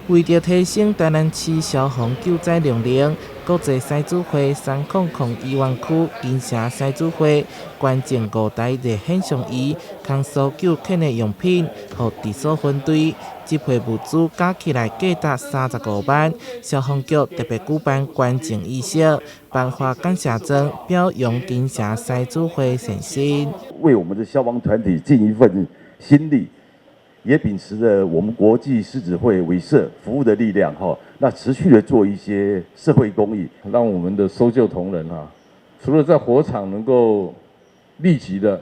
為著提升台南市消防救災能力，國際獅子會3001園區金城獅子會捐贈五台熱顯像儀、共搜救犬的用品，予直搜分隊。這批物資加起來價值35萬。消防局特別舉辦捐贈儀式，頒發感謝狀，表揚金城獅子會善心。為我們的消防團體盡一份心力。也秉持著我們國際獅子會為社服務的力量，哈，那持續的做一些社會公益，讓我們的搜救同仁哈，除了在火場能夠立即的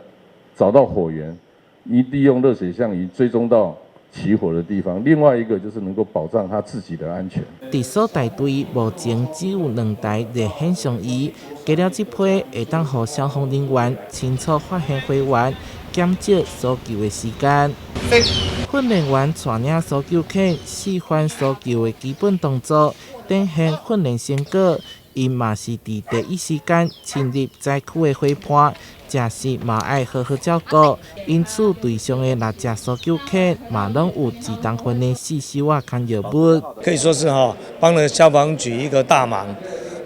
找到火源，以利用熱水像儀追蹤到起火的地方，另外一個就是能夠保障他自己的安全。直搜大隊目前只有兩台熱顯像儀，加了這批會當予消防人員清楚發現火源，減少搜救的時間。訓練員帶領搜救犬示範搜救的基本動作，展現訓練成果。𪜶嘛是佇第一時間深入災區的伙伴，食食嘛愛好好照顧。因此，隊上的六隻搜救犬嘛攏有自動訓練四手仔囥藥物。可以說是哈幫了消防局一個大忙。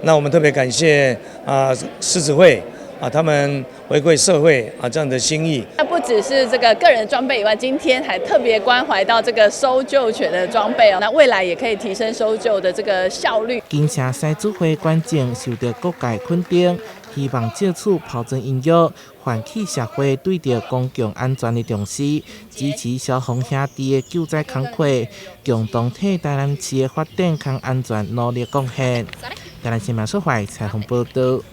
那我們特別感謝啊獅子會啊，他們回饋社會啊這樣的心意。那不只是這個個人裝備以外，今天還特別關懷到這個搜救犬的裝備哦。那未來也可以提升搜救的這個效率。金城獅子會捐贈受到各界肯定，希望藉此拋磚引玉，喚起社會對著公共安全的重視，支持消防兄弟的救災工課，共同替台南市的發展佮安全努力貢獻。台南新聞蘇懷採訪報導。